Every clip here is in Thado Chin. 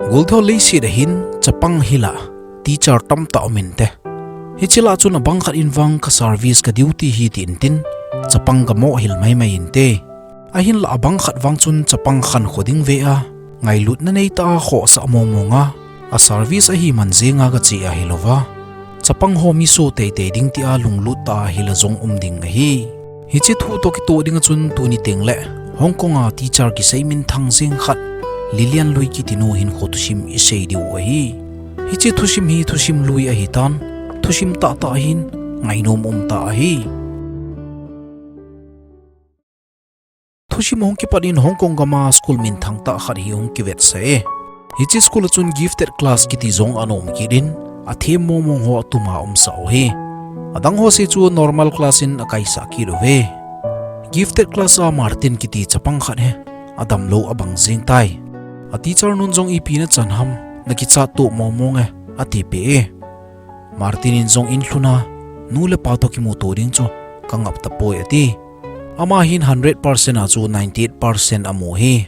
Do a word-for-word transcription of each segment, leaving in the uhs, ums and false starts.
Goltho leiset a hin chapang hil a teacher tamtah um inte. Hiche lah chun abang khat in vang ka service ka duty hi ti intin, chapang ka mo hil maimai inte. Ahinlah abang khat vang chun chapang khankho ding ve a, ngailutna neitah a khohsah mongmong a, a service ahi man jenga ka che ahilouva, chapang ho mi so teitei ding tia lunglut tah a hil a jong um ding ahi. Hiche thu toh kitoh dinga chun tuni tengle Hong Kong a teacher kisei minthang jeng khat, Lilian Lui kiti nu hinkho thusim isei diu ahi. Hiche thusim hi thusim lui ahitan, thusim tahtah ahin, ngainom umtah ahi. Thusim hung kipat in Hong Kong gam a school minthang tah khat hi hung kivetsah e. Hiche school a chun gifted class kiti jong ana um kit in, athem mongmong ho atuma umsah u ahi. Adang ho se chu normal class in akaisah kit uve. Gifted class a Martin kiti chapang khat hi adamlou abang jeng tai. A teacher nun jong ipi nachan ham, nakichat toh mongmong e, atipeh e. Martin in jong inlhun a, nu le pa toh kimuto ding chu kangap tapoi ati. Ama hin hundred percent a chu ninety-eight percent amu hi,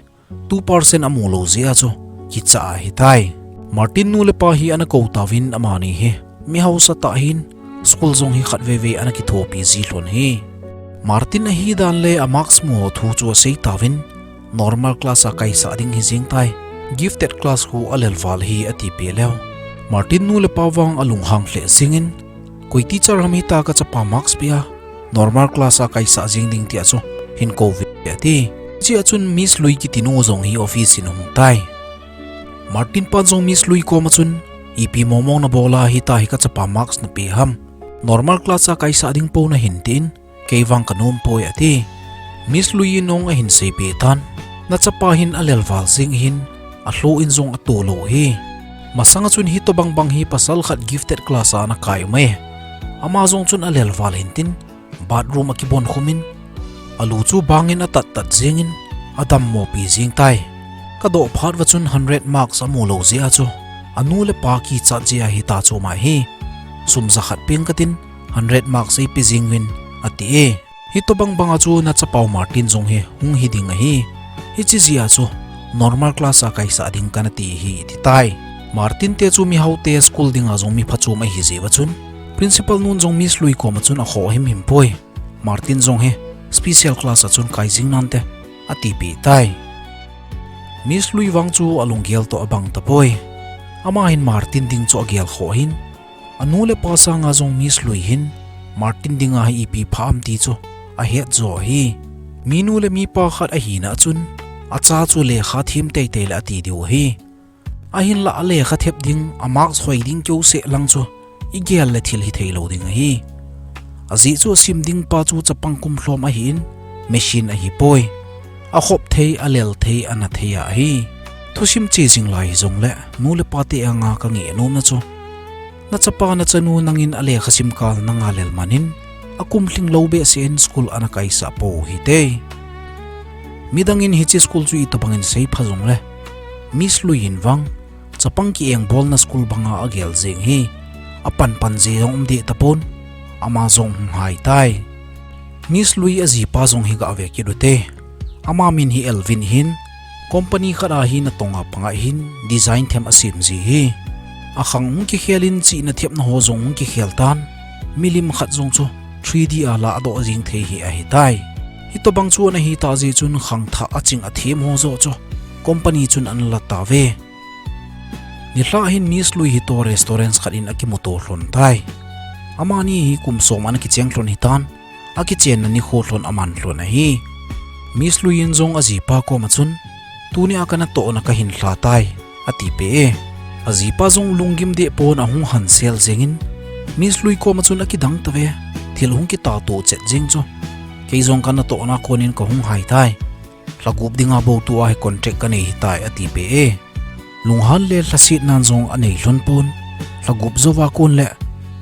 two percent amu lou jeh a chu kicha ahitai. Martin nu le pa hi ana kou tauvin amani hi mi hausatah ahin, school jong hi khatvei vei ana kithopi ji lhon hi. Martin ahidan le a marks mu ho thu chu asei tauvin, normal class a kaisah ding hi jeng tai, gifted class khu alelval hi atipeh leu, Martin nu le pa vang alunghang lheh jengin, koi teacher ham hita ka chapa marks peh a normal class a kaisah jeng ding tia chu hin kou uve ati. Hichea chun Miss Lui kiti nu jong hi office in ahung tai. Martin pan jong Miss Lui koma chun, ipi mongmong nabol a hita hi ka chapa marks napeh ham, normal class a kaisah ding pou nahin tin, kei vang kanom poi ati. Miss Lui in jong ahin seipeh tan, nachapa hin alelval jeng ahin, alhoh in jong ato lou hi. Masanga chun hitobang bang hi pasal khat gifted class a ana kai um e. Ama jong chun alelval hintin, bathroom akibon khum in, alu chu bang in atat tat jengin, adammopi jeng tai. Kadoh phat uva chun hundred marks amu lou jeh a chu, anu le pa kichat jeh a hita chu ama hi, sum jakhat peng katin, hundred marks eipe jeng uvin, ati e. Hitobang bang a chu nachapau Martin jong hi hung hi ding ahi. Hiche jeh a chu normal class a kaisah ding kanati hi, ati tai. Martin te chu mihaote school dinga jong mi phachom ahi jeh uva chun, principal nun jong Miss Lui koma chun akhoh himhim poi. Martin jong hi special class a chun kai jing nante, atipeh tai. Miss Lui vang chu alunggel toh abang tapoi. Ama hin Martin ding chu agel khoh ahin, anu le pa sanga jong Miss Lui hin Martin dinga hi ipi pha ham ti chu ahet jo ahi. Minu le mipa khat ahina a chun, acha chu lekha them teitei le ati diu ahi. Ahinlah alekha thep ding, a marks hoi ding keu seh lang chu igel le thil hithei lou ding ahi. Ajeh chu asim ding pa chu chapang kum lhom ahin, machine ahipoi. Akhop thei, alel thei, ana thei ahi. Thusim che jing lai hijongle, nu le pate anga kangeh nomna chu, nachapa nachanu nangin alekha sim kal nanga lel manin, akum lhing lou behseh in school ana kaisah pou hite. Midangin hiche school chu itobangin seipha jongle, Miss Lui in vang, chapang ki-engbolna school banga agel jeng hi, apanpan jeh jong umdeh tapon, ama jong hung hai tai. Miss Lui ajipa jong hi gave kit ute. Ama min hi Elvin ahin, company khat a hi natonga panga hin design them asem ji hi. Akhang hung kikhel in chihna thepna ho jong hung kikhel tan, milim khat jong chu three D a ladoh jing thei hi ahitai. Hitobang chu ana hitah jeh chun khangthah aching athem ho joh chu company chun ana la tauve. Nilhah hin Miss Lui hi toh restaurant khat in akimuto lhon tai. Amani hi kum som ana kicheng lhon hitan, akichenna nikho lhon aman lhon ahi. Miss Lui in jong ajipa koma chun, tunia kanatohna kahin lha tai, atipeh e. Ajipa jong lunggim deh pon ahung hansel jengin, Miss Lui koma chun akidang tave, thil hung kitahto chet jeng chu, kei jong kanatohna konin kahung hai tai. Lhagup dinga bou tua hi contract kanei hitai, atipeh e. Lunghan le lhasetnan jong anei lhon pon, lhagup jouva kon le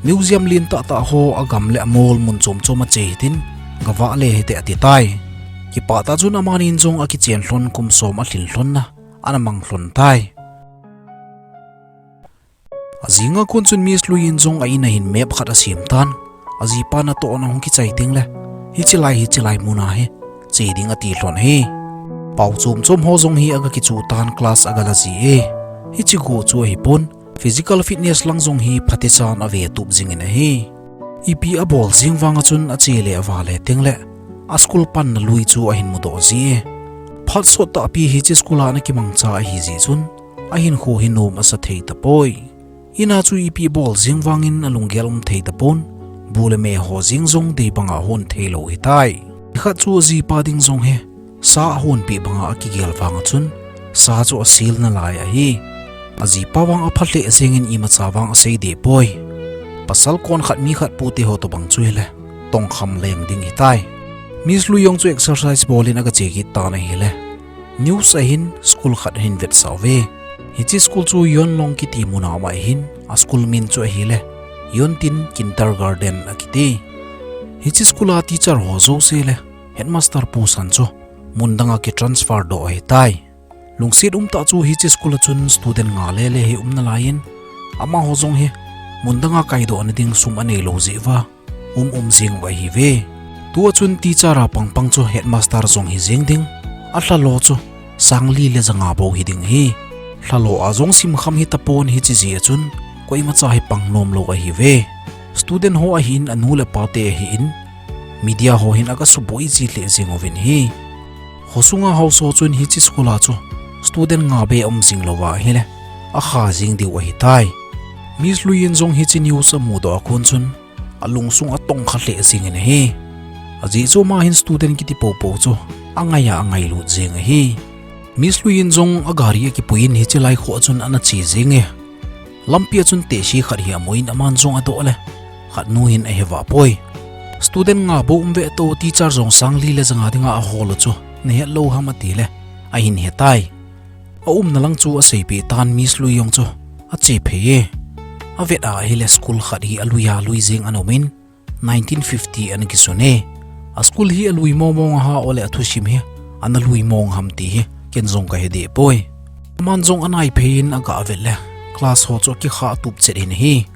museum lentah tah ho agam le amol mun chom chom ache hitin, gavah le hite ati tai. Kipah tah chun amanin jong akichen lhon kum som alhin lhonna ana mang lhon tai. Ajinga kon chun Miss Lui in jong a in a hin map khat asem tan, ajipa natohna hung kichai tengle, hiche lai hiche lai muna hi che ding ati lhon ahi. Pao chom chom ho jong hi aga kichuh tan, class aga la ji e. Hichi go chu ahipon, physical fitness lang jong hi phatechan ave tup jingin ahi. Ipi abol jing vang a chun ache le avale tengle, a school panna lui chu ahin mudoh ji e. Phat sot tahpi hichi school a ana kimangcha ahi jeh chun, ahinkho hi nom asa thei tapoi. Ina chu ipi bol jing vangin alunggel um thei tapon, bu le me ho jing jong dei banga hon thei lou hitai. Khat chu ajipa ding jong hi, sa ahonpi banga akigel vang a chun, sa chu asil nalai ahi. Ajipa vang apha lheh jengin imacha vang asei deh poi. Pasal kon khat mi khat pute ho tobang chu hile, tongkham leng ding hitai. Miss Lui jong chu exercise bolin aga che kit tan ahile, news ahin school khat ahin vetsah uve. Hichi school chu Yonlong kiti muna um ahin, a school min chu ahile, Yontin Kindergarten akiti. Hichi school a teacher ho jouse le headmaster pu san chu mun danga kitransfer doh ahitai. Lungset umtah chu hichi school a chun student nga lele hi um nalaiyin, amaho jong hi mun danga kaidohna ding sum aneilou jeh uva um um jing u ahiuve. Tua chun teacher a pangpang chu headmaster jong hi jing ding, alhalo chu sang li le janga bou hiding ahi. Lhalo a jong simkham hitapon hichi jeh a chun koimacha hi pang nomlou ahiuve. Student ho ahin, anu le pate ahin, media ho hin aga suboi ji lheh jing uvin ahi. Khosunga haosa chun hichi school a chu student nga beh um jing louva ahile, akha jing diu ahitai. Miss Lui in jong hichi news amudoh a kon chun, alungsung atongkha lheh jingin ahi. Ajeh chu ama hin student kiti popo chu angaiya angailut jing ahi. Miss Lui in jong agari akipuiyin hichi lai kho a chun ana che jing e. Lampi a chun tehse khat hi amun aman jong adoh le, khatnu hin ahevah poi. Student nga bou um veh to, teacher jong sang li le janga dinga ahol u chu nahet lou ham atile, ahin hetai. Aumna lang chu aseipeh tan Miss Lui jong chu ache phei e. Avet a ahile school khat hi aluiya lui jing ana umin, nineteen fifty ana kisun e. A school hi alui mongmong ahao le athusim hi ana lui mong ham ti hi ken jong kahe deh poi. Aman jong anai pheiyin aga vet le, class ho chu akikha tup chet in ahi.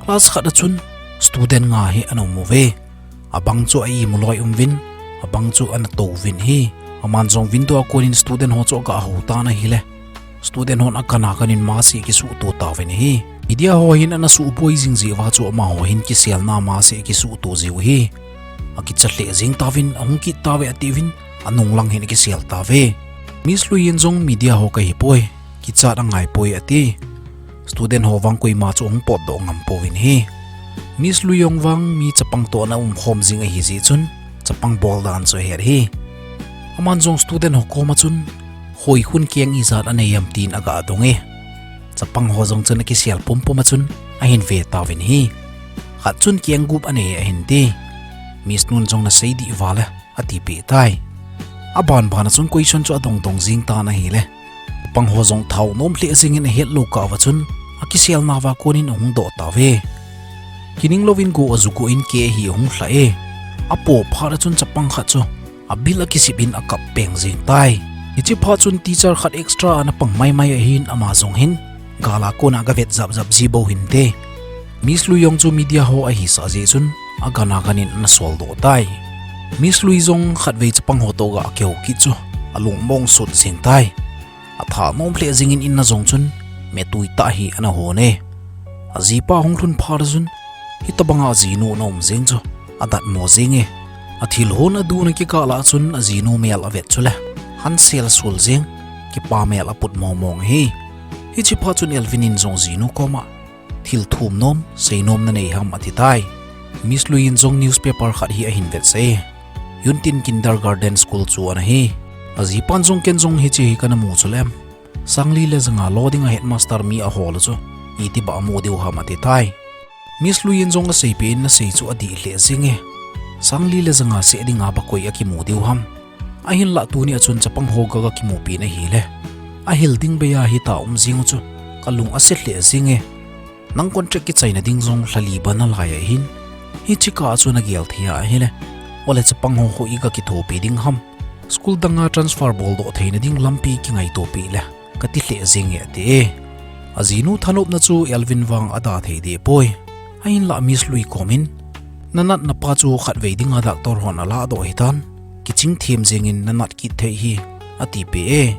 Class khat a chun student nga hi ana um uve. Abang chu a imu loi um uvin, abang chu ana tou uvin ahi. Aman jong window a konin student ho chu aga hou tan ahile, student hon akan akan in masi akisuhto tauvin ahi. Media ho hin ana suboi jing jeh uva chu amaho hin kiselna masi akisuhto jiu ahi. Akicha lheh jing tauvin, ahung kit tauve atiuvin, anung lang hin akisel tauve. Miss Lui in jong media ho kahipoi, kichat angaipoi ati. Student ho vang koima chu ahung potdoh ngam pouvin ahi. Miss Lui jong vang mi chapang toh ana umkhom jing ahi jeh chun, chapang bol dan chu ahet ahi. Aman jong student ho koma chun, hoi khun keng ijat anei em tin aga dong e. Chapang ho jong chun akisel pumpum a chun ahin ve tauvin ahi. Khat chun keng gup anei ahin ti. Miss nun jong nasei dih vale, atipeh tai. Abanban a chun question chu adongdong jing tan ahile, chapang ho jong thao nom lheh jingin ahet lou kah uva chun akiselna uva konin ahung doh tauve. Kining louvin go aju go in keh hi ahung lha e. Apo phat a chun chapang khat chu abil akisip in akap peng jing tai. Hichi phat chun teacher khat extra ana pang maimai ahin, ama jong hin gal a kona aga vet japjap ji bou hinte. Miss Lui jong chu media ho ahisah jeh chun agan agan in ana soldoh tai. Miss Lui jong khatvei chapang ho toh aga kihou kit chu alungmong sut jing tai. Atha nom lheh jingin in a jong chun metui tah hi ana hon e. Ajipa ahung lhun phat a chun hitabanga ajinu ana um jing chu adatmo jing e. Athil hon aduna kikah lah a chun ajinu mel avet chule hansel sul jing, kipa mel aput mongmong ahi. Hichi phat chun Elvin in jong ajinu koma, thil thum nom, sei nom nanei ham ati tai. Miss Lui in jong newspaper khat hi ahin vetsah e. Yuntin Kindergarten School chu ana hi. Ajipan jong ken jong hichi hi kana mu chule, sang li le janga lo dinga headmaster mi ahol u chu itibang amu diu ham ati tai. Miss Lui in jong aseipeh in asei chu adih lheh jing e. Sang li le janga seh dinga bakoi akimu diu ham. Ahinlah tuni a chun chapang ho gaga kimupi in ahile, ahil ding bei a hita um jing u chu kalung ase lheh jing e. Nang contract kichaina ding jong lha li bana lai ahin, hichi kah a chu nagel thei a ahile, ole chapang ho khu iga kithopi ding ham. School danga transfer boldoh theina ding lampi kingaitopeh le kati lheh jing e ati e. Ajinu thanopna chu Elvin vang ada thei deh poi. Ahinlah Miss Lui komin, nanatna pa chu khatvei dinga doctor hon aladoh hitan, kiching them jengin nanat kit thei hi, atipeh e.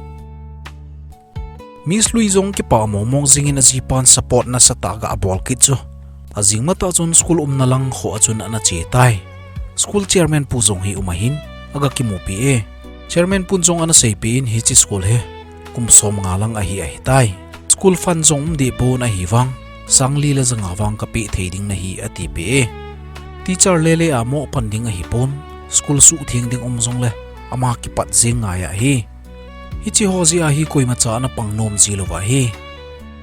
Miss Lui jong kipah mongmong jingin ajipan support nasatah ga abol kit chu. Ajing matah chun school umna lang kho a chun ana che tai. School chairman pu jong hi um ahin, aga kimupi e. Chairman pun jong ana seipeh in hiche school hi kum som nga lang ahi ahitai. School fund jong um deh pon ahivang, sang li le ja nga vang kapeh thei ding nahi atipeh e. Teacher lele a mo pan ding ahipon, school suhtheng ding um jongle, ama kipat jing ngai ahi. Hiche ho jeh a hi koimacha ana pang nom ji lou ahi.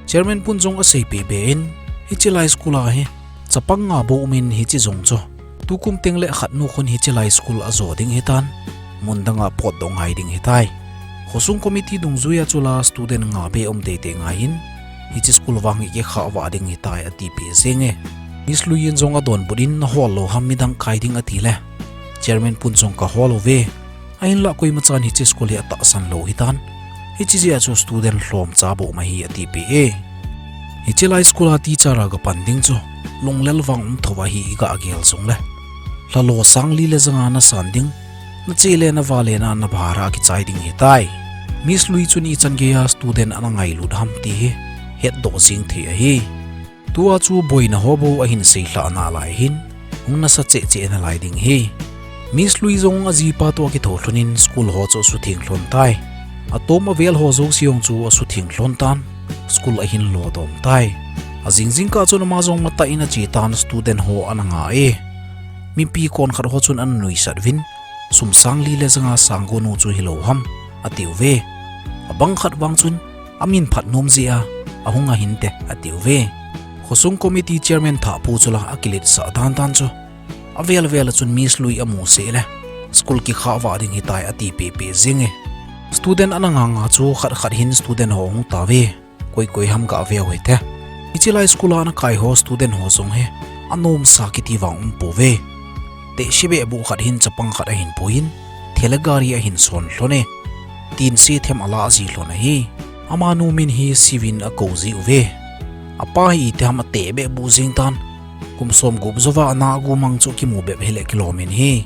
Chairman pun jong aseipeh be in, hiche lai school a hi chapang nga bou umin hiche jong chu tukum teng le khat nu khun hiche lai school ajo ding hitan, mun danga potdoh ngai ding hitai. Khosung committee dungjuia chula student nga be um teitei ngaiyin, hiche school vang hi kikhah vah ding hitai atipeh jenge. Miss Lui in jong adonbut in, nahol lou ham midang kai ding atile, chairman pun jong kahol uve. Ahinlah koimachan hiche school hi atahsan lou hitan. Hiche jeh a chu student lhomcha bou um ahi atipeh e. Hiche lai school a teacher a gapan ding chu lunglel vang um thou ahi iga gel jongle, lhalo sang li le ja nga nasan ding, nache le navale na nabhara kichai ding hitai. Miss Lui chun ichan geiya student ana ngailut ham ti hi hetdoh jing thei ahi. Tua chu boina ho bou ahin seilhah nalai hin, hung nasa cheh cheh nalai ding hi. Miss Lui jong ajipa toh akitho lhonin school ho chu asutheng lhon tai. Atom avel ho jouse jong chu asutheng lhon tan, school ahin lodom tai. Ajing jingkah chun ama jong matah in ache tan, student ho ana nga e. Mipi konkhat ho chun ana nuisat uvin, sum sang li le ja nga sang gonu chu hilou ham, atiuve. Abang khat vang chun, amin phat nom jeh a ahung ahinte, atiuve. Khosung committee chairman thahpu chula akiletsah dandan chu, avel vel a chun Miss Lui amu seh le, school kikhah vah ding hitai atipeh peh jenge. Student ana nga nga chu khat khat hin student ho ahung tauve. Koi koi ham gaveu hite. Hiche lai school a ana kai ho student ho jong hi anomsa kiti vang umpouve. Tehse behbuh khat hin chapang khat ahin puiyin, thela gari ahin son lhon e. Tinse them alah ji lhon ahi. Amanu min hi Siuvin akou jiuve. Apa hi itiham ateh behbuh jing tan. Kum somgup jouva ana agu mang chu kimu bep hile kilomin ahi.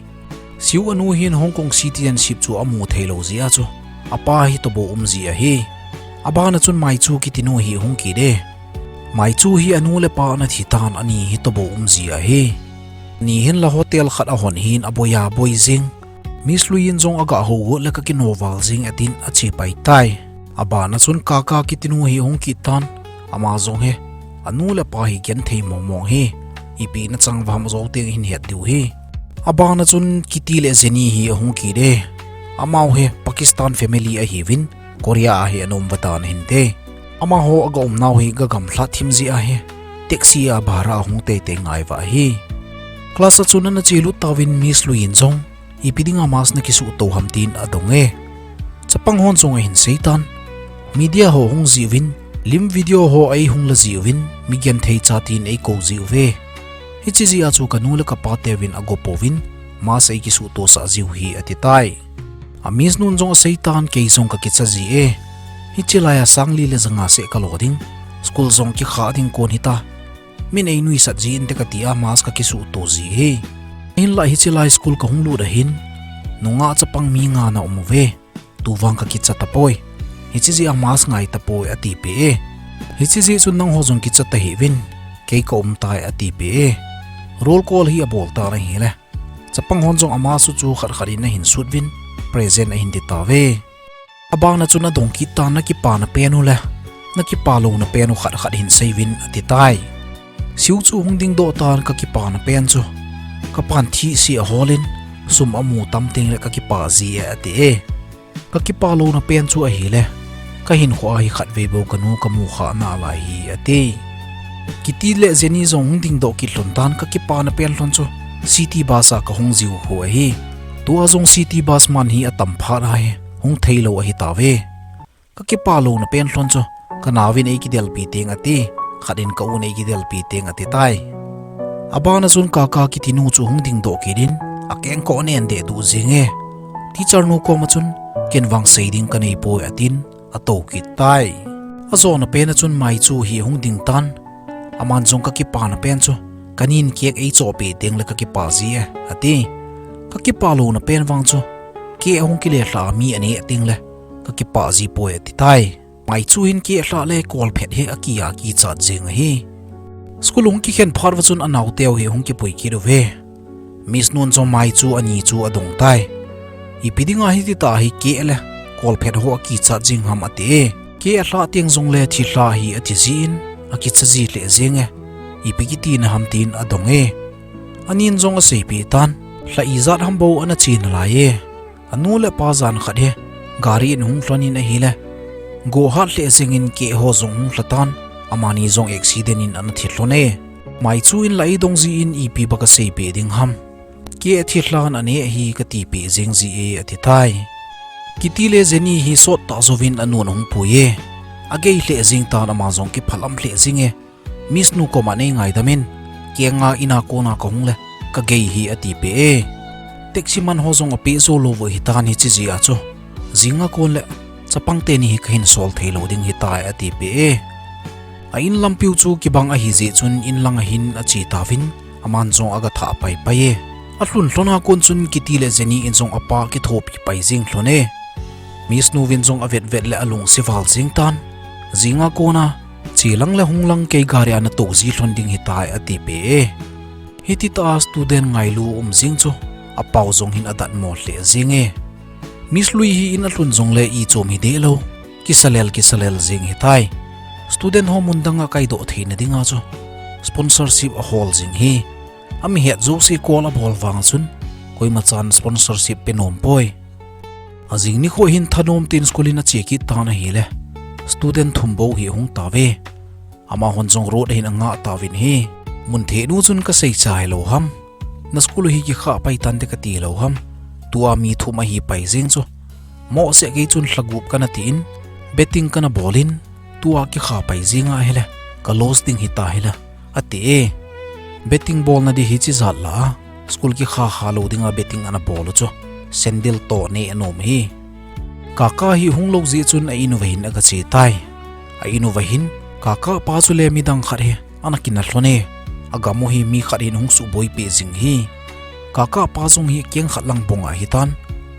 Siu anu hin Hong Kong citizenship chu amu theilou jeh a chu, apa hi tobou um ji ahi. Abana chun Maichu kitinu hi hung kit e. Maichu hi anu le apa ana thi tan, ani hi tobou um ji ahi. Ani hin la hotel khat ahon hin aboiya boi jing. Miss Lui in jong aga hougot le kakinoval jing atin achepai tai. Abana chun Kaka kitinu hi hung kit tan, ama jong hi anu le apa hi genthei mongmong hi, ipi nachang vaham jou teng hin het diu hi. Abana chun Kitty le Jenny hi ahung kit e. Amau hi Pakistan family ahiuvin, Korea a hi ana um vatan ahinte. Amaho aga umnau hi gagamlhat thim jeh ahi, taxi a bhara ahung teitei ngaiva ahi. Class a chun ana chelut tauvin Miss Lui in jong, ipi dinga mask nakisuhto ham tin adong e. Chapang hon jong ahin seitan, media ho hung jiuvin, lim video ho eihung la jiuvin, migenthei cha tin eikou jiuve. Hiche jeh a chu kanu le kapa teuvin agopouvin, mask eikisuhtosah jiu hi atitai. A Miss nun jong aseitan, kei jong kakicha ji e. Hiche laiya sang li le ja nga seh kalo ding, school jong kikhah ding kon hita, min einuisat ji inte kati a mask kakisuhto ji hi. Hinlah hiche lai school kahung lut ahin, nungah chapang mi nga ana umuve. Tuvang kakicha tapoi. Hiche jeh a mask ngai tapoi atipeh e. Hiche jeh chun nangho jong kicha tahih uvin, kei kaum tai atipeh e. Roll call hi abol tan ahile, chapang hon jong a mask chu khat khat in ahin sut uvin, present ahin ti tauve. Abana chun adong kit tan, nakipana pen u le nakipa louna pen u khat khat hin seiuvin atitai. Siu chu hung dingdoh tan, kakipana pen chu kapan thihse aholin, sum amu tam tengle kakipa ji e ati e. Kakipa louna pen chu ahile, kahinkhoa hi khatvei bou kanu kamu khah nalai hi ati. Kitty le Jenny jong hung dingdoh kit lhon tan, kakipana pen lhon chu city bus a kahung jiu khu ahi. Tua jong city bus man hi atam phat ahi, hung theilou ahitauve. Kakipa louna pen lhon chu kanaovin eikidelpi teng ati, khat in kaun eikidelpi teng atitai. Abana chun Kaka kitinu chu hung dingdoh kit in, akengkoh nen dehduh jing e. Teacher nu koma chun, ken vang sei ding kaneipoi atin, atou kit tai. Ajona pena chun Maichu hi hung ding tan, aman jong kakipana pen chu kanin cake eichohpeh tengle kakipa ji e ati. Kakipa louna pen vang chu, cake ahung kile lha a mi aneh tengle kakipah jipoi atitai. Maichu hin keh lhah le kolphet hi akiya kichat jing ahi. School hung kikhen phat uva chun anaoteu hi hung kipui kit uve. Miss Nun jong Maichu ani chu adong tai. Ipi dinga hitita hi keh le kolphet ho akichat jing ham ati e. Keh lhah teng jongle thilha hi ati jin, akicha ji lheh jing e. Ipi kiti na ham tin adong e. Anin jong aseipeh tan, lha ijat ham bou ana che nalai e. Anu le apa jan khat hi gari in hung lhon in ahile, gohat lheh jengin keh ho jong hung lha tan, amani jong accident in ana thi lhon e. Maichu in la eidong jin ipi baka seipeh ding ham. Keh thilha ana neh hi katipeh jeng ji e ati tai. Kiti le Jenny hi sottah jouvin anun ahung pui e. Agei lheh jeng tan ama jong kiphalam lheh jeng e. Miss Nu koma nei ngaidam in, kenga ina kona kahung le, kagei hi atipeh e. Taxi man ho jong apeh jou lou u ahitan hiche jeh a chu. Jinga kon le, chapang teni hi kahin sol thei lou ding ahitai atipeh e. A in lampiu chu kibang ahi jeh chun inlanga hin ache tauvin, aman jong aga thah paipai e. Alhun lhona kon chun Kitty le Jenny in jong apa kithopi pai jeng lhon e. Miss Nu vin jong avet vet le alungse val jeng tan. Jinga kona, che lang le hung lang kei gari a natou ji lhon ding ahitai atipeh e. Hititah a student ngailu um jeng chu, apau jong hin adatmo lheh jeng e. Miss Lui hi in alhun jongle ichom hi deh lou. Kisalel, kisalel jeng ahitai. Student ho mun danga kaidoh theina dinga chu sponsorship ahol jeng ahi. Amihet jouse call abol vang chun, koima chan sponsorship pe nom poi. Ajing nikho hin thanom tin school in ache kit tan ahile, student thum bou hi ahung tauve. Amahon jong road ahin angah tauvin ahi. Mun thenu chun kasei chai lou ham. Na school hi kikhah pai tante kati lou ham. Tua mi thum ahi pai jeng chu. Mohseh kei chun lha gup kana tin, betting kana bol in, tua kikha pai jeng ahile, ka loss ding hita hile, ati e. Betting bolna di hiche jat lah a, school kikha kha lou dinga betting ana bol u chu, sandal toh neh anom ahi. Kaka hi hung lou jeh chun a in uva hin aga che tai. A in uva hin, Kaka pa chule midang khat hi ana kinah lhon e. Agam u hi mi khat hin hung suhboi peh jing ahi. Kaka pa jong hi keng khat lang bong ahitan,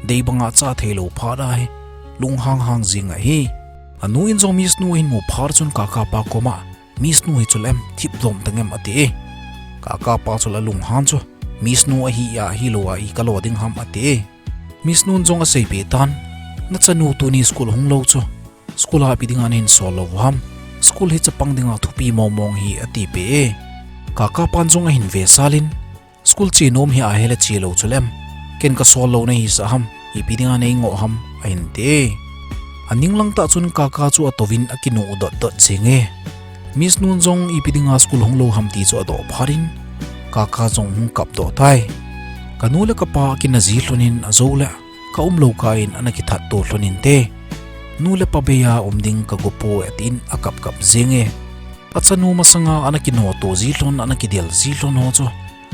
dei banga cha thei lou phat ahi, lunghang hang jing ahi. Anu in jong Miss Nu ahin mu phat chun Kaka pa koma, Miss Nu hi chuleh em, thip lom tang em ati e. Kaka pa chule alunghan chu, Miss Nu ahi a hilou a i kalo ding ham ati e. Miss Nun jong aseipeh tan, nachanu tuni school hung lou chu, school a ipi dinga nahin sol lou u ham. School hi chapang dinga thupi mong mong ahi atipeh e. Kaka pan jong ahin vesal in, school che nom hi ahile che lou chuleh em. Ken kasol lou nahisah ham, ipi dinga neingoh ham, ahin ti e. Aning lang tah chun Kaka chu atouvin akinuh dot dot jeng e. Miss Nun jong ipi dinga school hung lou ham ti chu adoh phat in, Kaka jong hung kap doh tai. Kanu le kapa akina ji lhon in ajou le, ka um lou kah in ana kithat to lhon inte. Nu le pa bei a um ding kago poi atin akap kap jeng e. Achanu masanga ana kinoto ji lhon, ana kidel ji lhon ho chu,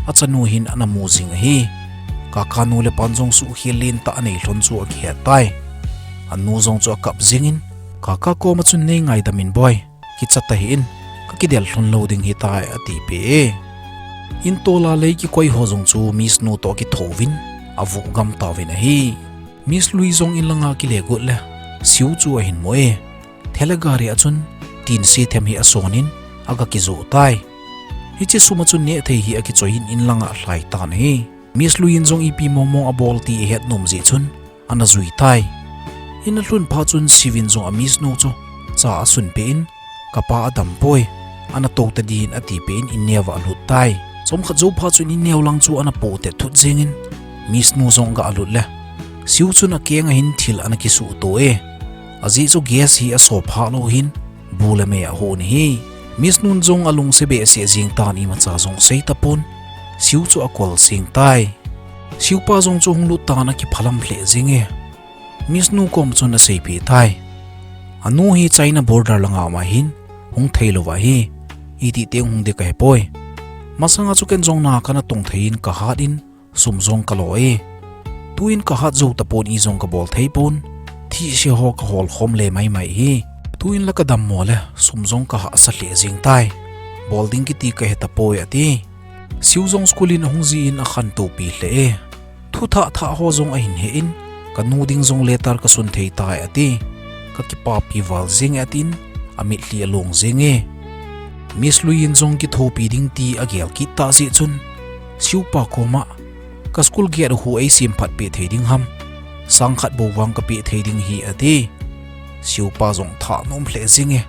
achanu hin ana mu jing ahi. Kaka nu le pan jong suhkhel lentah anei lhon chu akihet tai. Anu jong chu akap jeng in, Kaka koma chun nei ngaidam in boi. Kicha tahih in, kakidel lhon lou ding hitai atipeh e. In tola lei kikoi ho jong chu Miss Nu toh kithouvin, avuh gam tauvin ahi. Miss Lui jong in langa kile got le, Siu chu ahin mu e. Thela gari a chun, tin se them hi ason in, aga kijoh tai. Hiche sum a chun neh thei hi akichoi in in langa alhai tan ahi. Miss Lui in jong ipi mong mong abol ti ahet nom jeh chun, ana jui tai. In alhun phat chun Siu in jong a Miss Nu chu, cha asunpeh in, kapa adam poi, ana tou tadin atipeh in inneo a alhut tai. Chomkhat jou phat chun inneo lang chu ana poh tet thut jeng in, Miss Nu jong aga alhut le, Siu chun akeng a hin thil ana kisuhto e. Ajeh chu gas hi aso phah lou hin, bu le me ahon ahi. Miss Nun jong alungse behseh jeng tan imacha jong sei tapon, Siu chu akol jeng tai. Siu pa jong chu hung lut tan akiphalam lheh jeng e. Miss Nu kom chun aseipeh tai. Anu hi China border langa um ahin, hung thei lou ahi. Iti teng hung ding kahe poi. Masanga chu ken jong na kana tong thei in kahat in, sum jong kalo e. Tuin kahat jou tapon, ijong kabol thei pon. Thihse ho kahol khom le mai mai hi. Tuin la kadammo le, sum jong kahahsa lheh jeng tai. Bol ding kiti kahe tapoi ati. Siu jong school in ahung ji in akhantou pi lheh e. Thuthah thah ho jong ahin he in, kanu ding jong letter kasun thei tai ati. kakipapi val jenge atin, amitlhi along jenge. Miss Lui in jong kithopi ding ti agel kit tah jeh chun, Siupa koma, ka school gate u khu eisem phat peh thei ding ham, sang khat bou vang kapeh thei ding ahi ati. Siupa jong thanom lheh jenge,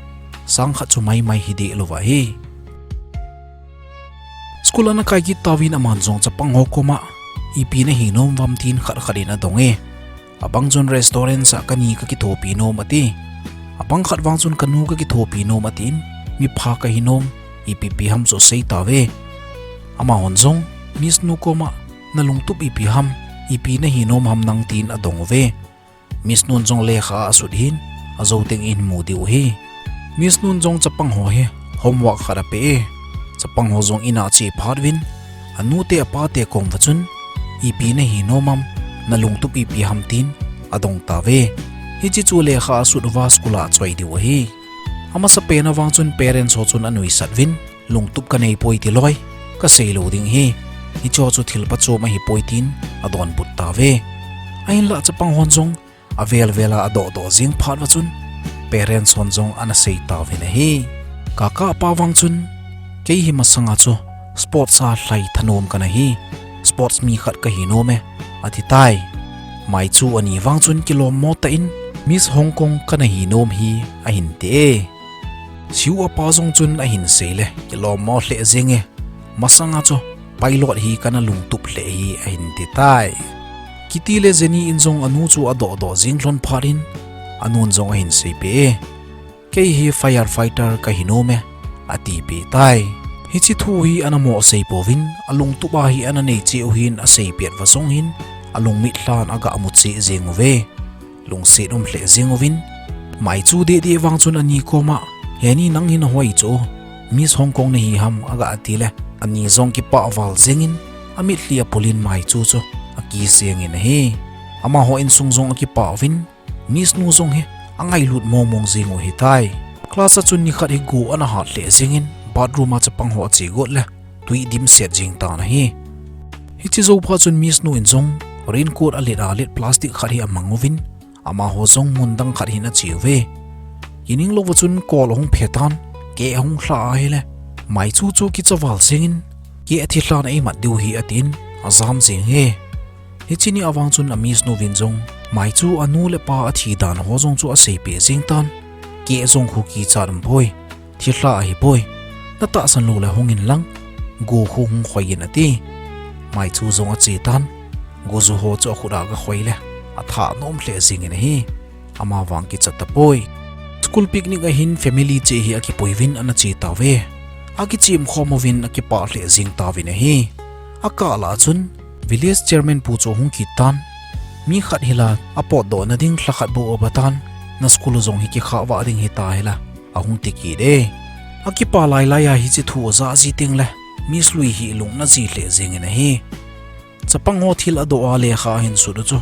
sang khat chu maimai hi dehlou ahi. School ana kai kit tauvin aman jong chapang ho koma, ipi nahi nom uvem tin khat khat in adonge. Abang chun restaurant a kani kakithopi nom ati. Abang khat vang chun kanu kakithopi nom atin, mipha kahi nom, ipi pi ham chu asei tauve. Amahon jong, Miss nu koma, nalungtup ipi ham, ipi nahi nom ham nang tin adong uve. Miss nun jong lekha asut hin, ajou teng in mu diu ahi. Miss nun jong chapang ho hi homework khat apeh e. Chapang ho jong in a ache phat uvin, anu te apa te koma chun, ipi nahi nom am, nalungtup ipi ham tin adong tauve. Hiche chu lekha asut uva school a achoi diu ahi. Amasapen a vang chun parents ho chun anuisat uvin, lungtup kanei poi ti loi, kasei lou ding ahi. Hiche ho chu thil pachom ahi poi tin adonbut tauve. Ahinlah chapang hon jong avel vel a adoh doh jing phat uva chun, parents hon jong ana sei tauvin ahi. Kaka apa vang chun, kei hi masanga chu sports a lhai thanom kana hi, sports mi khat kahi nom e, ati tai. Maichu ani vang chun kilom mo tah in, Miss Hong Kong kana hi nom ahi, ahin ti e. Siu apa jong chun ahin sei le, kilom mo lheh jenge. Masanga chu pilot hi kana lungtup lheh ahi ahin ti tai. Kiti le Jenny in jong anu chu adoh doh jing lhon phat in, anun jong ahin seipeh e. Kei hi firefighter kahi nom e, atipeh tai. Hiche thu hi ana mo sei pouvin, alungtup a hi ana nei cheh u hin asei pet uva jong hin, alungmit lhan aga mu cheh jeng uve. Lungset um lheh jeng uvin, Maichu deh deh vang chun ani koma, he ni nang hi nahoi chu, Miss Hong Kong nahi ham aga ti le, ani jong kipah val jeng in, amitlhi apul in Maichu chu akiss jeng in ahi. Amaho insung jong akipah uvin, Miss nu jong hi angailut mong mong jeng u ahi tai. Class a chun nikhat hi go ana hat lheh jeng in, bathroom a chapang ho ache got le, tui dimset jeng tan ahi. Hiche jou phat chun Miss nu in jong raincoat alet alet plastic khat hi amang uvin, amaho jong mun dang khat hin ache uve. Kining lou uva chun kol ahung phe tan, keh ahung lha ahile, Maichu chu kicha val jeng in, keh athi lhan a imat diu ahi atin, ajam jeng e. Hiche ni a vang chun a Miss nu vin jong, Maichu anu le apa athi dan ho jong chu aseipeh jeng tan, keh jong khu kichat um poi. Thilha ahipoi. Natahsan lou le hung in lang. Go khu hung khoi in ati. Maichu jong ache tan. Go ju ho chu akhut a aga khoi le. Athanom lheh jeng in ahi. Ama vang kicha tapoi. School picnic a hin family cheh hi akipui uvin ana che tauve. Akichem khom uvin akipah lheh jeng tauvin ahi. Akah lah a chun, village chairman pu chu ahung kit tan. Mi khat hi la, apotdoh na ding lha khat bou aba tan. Na school jong hi kikhah vah ding hita hi la, ahung ti kit e. Akipah lai lai a hiche thu aja ji teng le, Miss Lui hi lung ana ji lheh jeng in ahi. Chapang ho thil adoh a lekha ahin sut u chu,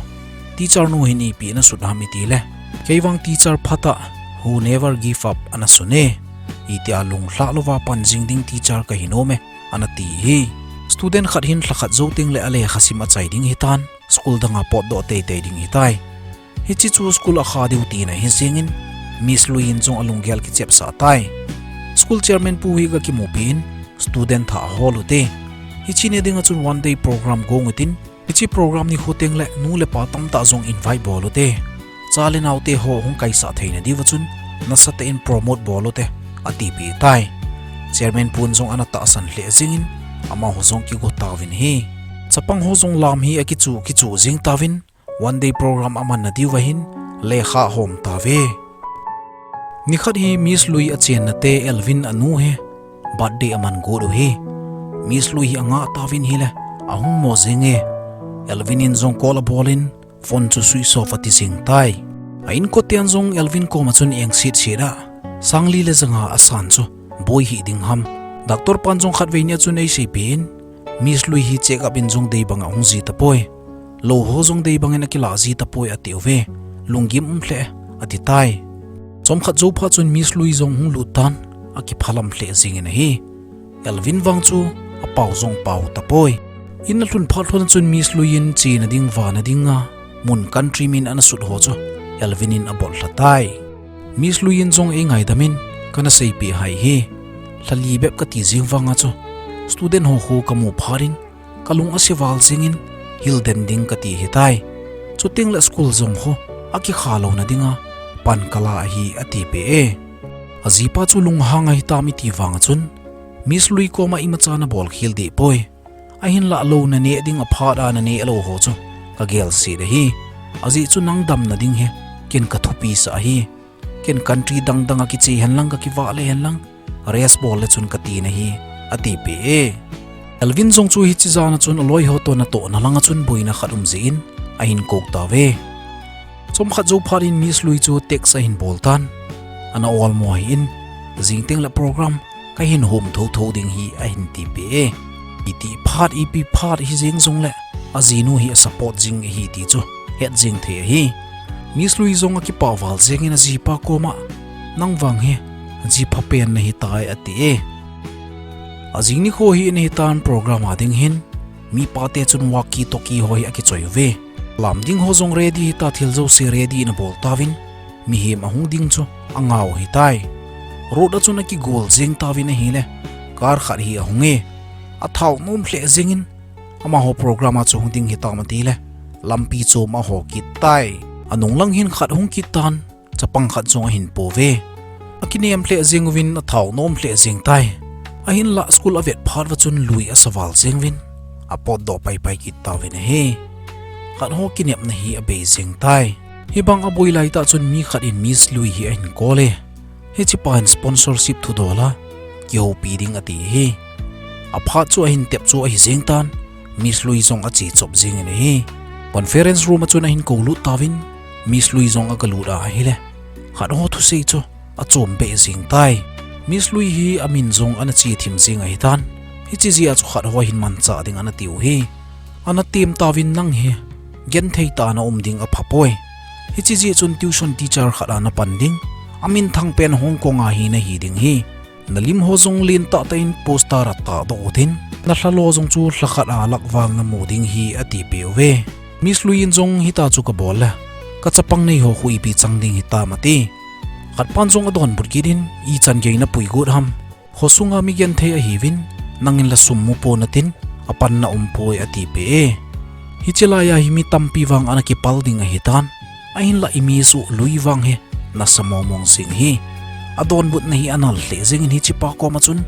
teacher nu hin ipi ana sut ham iti le, kei vang teacher phatah, who never give up ana sun e. Iti a lunglhah louva pan jing ding teacher kahi nom e. Ana ti hi. Student khat hin lha khat jou teng le alekha sim achai ding hitan, school dang a potdoh teitei ding hitai. Hiche chu school akha diu tina hi jeng in, Miss Lui in jong alunggel kichepsah tai. School chairman pu hi aga kimupi in, student thah ahol u te. Hiche ni ding a chun one day program gong u tin, hiche program nikho teng le nu le pa tamtah jong invite bol u te. Cha le nao te ho hung kaisah theina diu va chun, nasatah in promote bol u te, atipeh tai. Chairman pun jong ana tahsan lheh jeng in, amaho jong kigo tauvin ahi. Chapang ho jong lam hi akichu kichu jeng tauvin, one day program aman na diu va hin, lekha ahom tauve. Nikhat hi Miss Lui achenna te Elvin anu hi, birthday aman got u hi. Miss Lui hi angah tauvin hile, ahung mo jeng e. Elvin in jong call abol in, phone chu switch off ati jeng tai. A inkote an jong Elvin koma chun engset set a, sang li le ja nga asan chu, boi hih ding ham. Doctor pan jong khatvei ni a chun eiseipeh in, Miss Lui hi check up in jong dei bang ahung ji tapoi. Lou ho jong dei bang in akilah ji tapoi ati uve. Lunggim um lheh, ati tai. Chomkhat jou phat chun Miss Lui jong hung lut tan, akiphalam lheh jeng in ahi. Elvin vang chu apao jong pao tapoi. In alhun phat lhon a chun Miss Lui in chena ding vana dinga mun country min ana sut ho chu Elvin in abol lha tai. Miss Lui in jong eingaidam in kana seipeh hai hi. Lhali bep kati jing vanga chu student ho khu kamu phat in kalung ase val jingin hil den ding kati hitai. Chuteng le school jong khu akikha louna dinga pan kala ahi atipeh e. Ajipa chu lunghang ahitam iti vanga chun Miss Lui koma imacha nabol khel deh poi. Ahinlah lou naneh ding aphat a naneh lou ho chu kagel set ahi. Ajeh chu nang damna ding hi ken kathupi sah ahi. Ken country dangdang a kiche henlang kakivah le henlang rest bol le chun kati nahi atipeh e. Elvin jong chu hiche jana chun aloi ho toh natohna langa chun boina khat um jeh in ahin kou tauve. Chomkhat jou phat in Miss Lui chu text ahin bol tan, ana olmo ahin, jingteng le program kahin hom thotho ding hi ahin tipeh e. Iti phat ipi phat hijeng jongle ajinu hi asupport jing ahi ti chu het jeng thei ahi. Miss Lui jong akipah val jengin ajipa koma, nang vang hi ji phapen nahitai ati e. Ajing nikho hi nahitan program a ding hin mipa te chun walkie talkie ho hi akichoi uve. Lam ding ho jong ready hita, thil jouse ready nabol tauvin, mihem ahung ding chu angah u hitai. Road a chun akigol jeng tauvin ahile, car khat hi ahung e. Athau nom lheh jengin amaho program a chu hung ding hitam atile, lampi chom aho kit tai. Anung lang hin khat hung kit tan, chapang khat jong ahin pouve. Akinem lheh jeng uvin athau nom lheh jeng tai. Ahinlah school avet phat uva chun lui asa val jeng uvin apotdoh paipai kit tauvin ahi. Khat ho kinepna hi abei jeng tai. Hibang aboi laitah chun mi khat in Miss Lui hi ahin call e. Hichepa hin sponsorship thudol a kihoupi ding ati hi. Aphat chu ahin tep chu ahi jeng tan, Miss Lui jong ache chop jengin ahi. Conference room a chun ahin koulut tauvin, Miss Lui jong agalut a ahile, khat ho thusei chu achom beh jeng tai. Miss Lui hi amin jong ana che thim jeng ahitan, hiche jeh a chu khat ho ahin manchah ding ana tiu hi. Ana tem tauvin, nang hi genthei tah a naum ding aphapoi. Hiche jeh chun tuition teacher khat a napan ding, aminthang pen Hong Kong a hi nahi ding hi. Nalim ho jong lentah tah in poster a tahdoh utin, nalhalo jong chu lhakhat a lakh val namu ding hi atipeh uve. Miss Lui in jong, hita chu kabol le kachapang nei ho khu ipi chang ding hitam ati. Khatpan jong adonbut kit in, ichan gei napui got ham? Khosunga mi genthei ahiuvin, nangin la sum mupon natin, apanna umpoi atipeh e. Hiche laiya hi mi tampi vang ana kipal ding ahitan, ahinlah i Miss Lui vang hi nasa mongmong jeng hi. Adonbutna hi anal lheh jengin hichepa koma chun,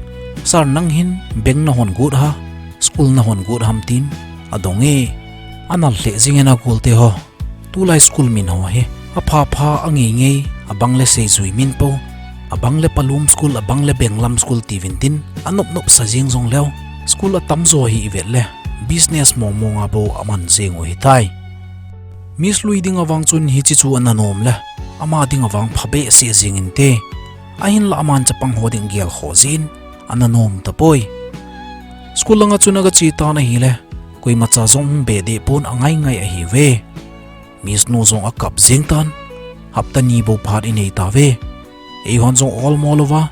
Sir, nang hin bank nahon got ham, school nahon got ham tin adong e. Anal lheh jengin, agolte ho, tulai school min ho hi apha pha, angei ngei, abang le seijui min po, abang le Palum School, abang le Benglam School tiuvin tin, anop nop sa jeng jongleu, school atamjo hi ivet le business mongmong a bou aman jeng u hitai. Miss Lui dinga vang chun hiche chu ana nom le ama dinga vang phabehseh jeng inte. Ahinlah aman chapang ho ding gelkhoh jeh in ana nom tapoi. School langa chun agache tan ahile, koimacha jong hung be deh pon angai ngai ahiuve. Miss nu jong akap jeng tan, hapta ni bou phat inei tauve. Eihon jong olmo louva,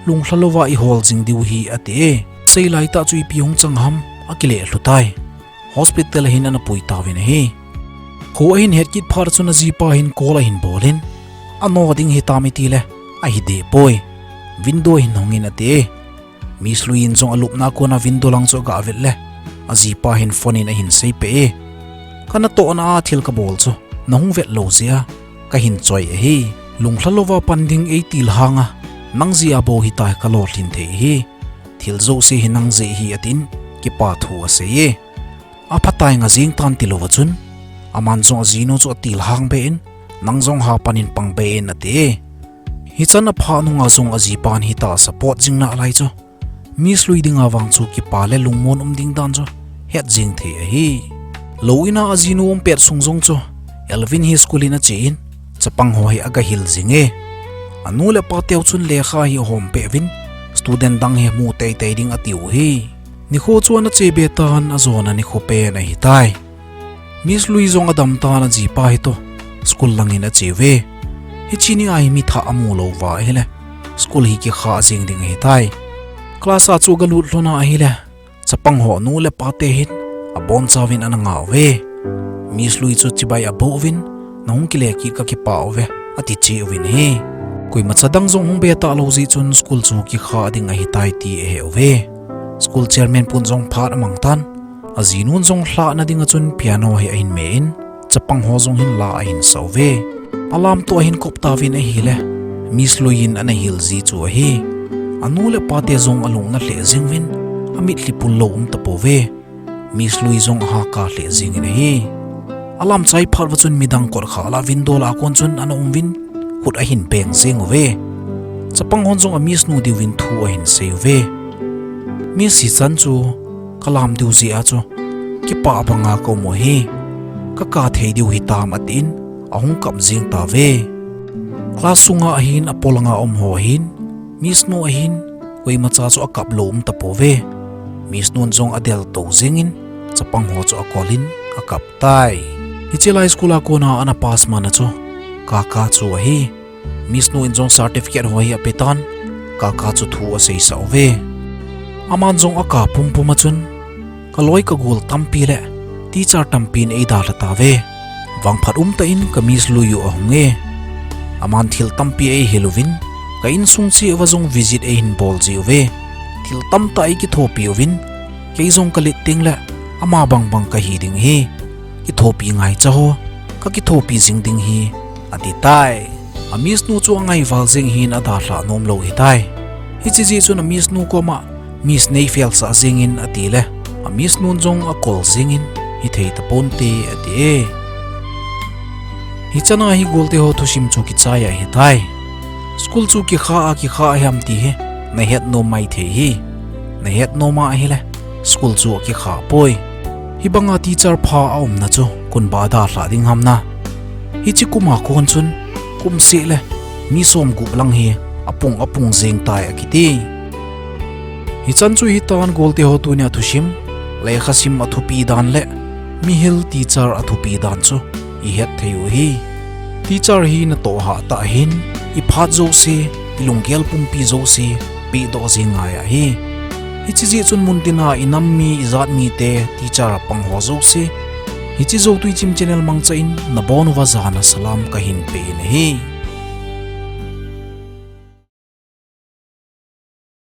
lunglha louva ihol jing diu hi ati e. Sei laitah chu ipi hung chang ham, akile lhu tai. Hospital a hin ana pui tauvin ahi. Kho ahin het kit phat chun ajipa hin call ahin bol in, ano ding hitam itile, ahi deh poi. Window hin hong in ati e. Miss Lui in jong alupna kona window lang chu aga vet le, ajipa hin phone in ahin seipeh e. Kanatohna a thil kabol chu nahung vet lou jeh a kahin choi ahi. Lunglha louva pan ding eitilhang a, nang jeh a bou hitia kalolhin thei ahi. Thil jouse hi nang jeh ahi atin, kipa thu asei e. Aphatai, nga jeng tan tilouva chun, aman jong ajinu chu atilhang be in, nang jong hapan in pang be in ati e. Hichan apha nunga jong ajipan hitia support jing nalai chu Miss Lui dinga vang chu kipa le lungmon um ding dan chu het jeng thei ahi. Lou ina ajinu um pet sung jong chu Elvin hi school in ache in, chapang ho hi agahil jing e. Anu le apa teu chun lekha hi ahom peh uvin, student dang hi mu teitei ding atiu hi. Nikho chu ana che be tan, ajona nikho pen ahitai. Miss Lui jong adam tan, ajipa hitoh school langin ache uve. Hiche nia hi mi thah amu louva ahile, school hi kikha jeng ding ahitai. Class a chu agalut lhon a ahile, chapang ho nu le pa te hin abonchauvin ana ngah uve. Miss Lui chu chibai aboh uvin, nahung kile kit kakipah uve, ati cheh uvin ahi. Koimacha dang jong hung be talou jeh chun school chu kikha ding ahitai ti ahe uve. School chairman pun jong phat amang tan, ajinun jong lhahna dinga chun piano hi ahin me in, chapang ho jong hin la ahin sa uve. Alam toh ahin kop tauvin ahile, Miss Lui in ana hil ji chu ahi. Anu le apa te jong alung ana lheh jeng uvin, amitlhi pul lou um tapouve. Miss Lui jong aha kap lheh jeng in ahi. Alam chai phat uva chun midang kot kha lah a window lah a kon chun ana um uvin, khut ahin beng jeng uve. Chapang hon jong a Miss nu diuvin thu ahin sei uve. Miss, hichan chu kalam diu jeh a chu kipah banga ka um u ahi. Ka kap thei diu hitam, atin ahung kap jeng tauve. Class sunga ahin, apolanga um ho ahin, Miss nu ahin, koimacha chu akap lou um tapouve. Miss nun jong adel tou jeng in, chapang ho chu akol in akap tai. Hiche lai school a kona ana pass man a chu Kaka chu ahi. Miss nu in jong certificate ho hi ape tan, Kaka chu thu asei sah uve. Aman jong akap pumpum a chun, kaloi kagol tampi le teacher tampin eidalha tauve. Vangphat umtah in ka Miss Lui u ahung e. Aman thil tampi eihil uvin, ka insung cheh uva jong visit eihin bol ji uve. Thil tamtah eikithopi uvin, kei jong kalet teng le ama bangbang kahi ding ahi. Kithopi ngaicha ho, kakithopi jing ding ahi, ati tai. A Miss nu chu angaival jeng hin adalhah nom lou ahitai. Hiche jeh chun a Miss nu koma, Miss, nei fail sah jeng in, ati le, a Miss nun jong akol jeng in, hithei taponte, ati e. Hichan a hi golte ho thusim chu kichai ahitai. School chu kikha a kikha ahiam ti hi nahet nom maithei ahi. Nahet nom ahile, school chu akikha poi. Hibanga teacher pha aumna chu koiba dalhah ding ham na. Hiche kum a kon chun, kum seh le mi somgup lang hi apung apung jeng tai akiti. Hichan chu hitan golte ho, tunia thusim, lekhasim athupi dan le mihil teacher athupi dan chu ihet thei u ahi. Teacher hi natoh hah tah hin, iphat jouse, ilunggel pumpi jouse pehdoh jing ngai ahi. Hiche jeh chun muntina inam mi, ijat mite, teacher apang ho jouse, hiche Joutui Chim channel mangcha in nabon uva jana salam kahin pe in ahi.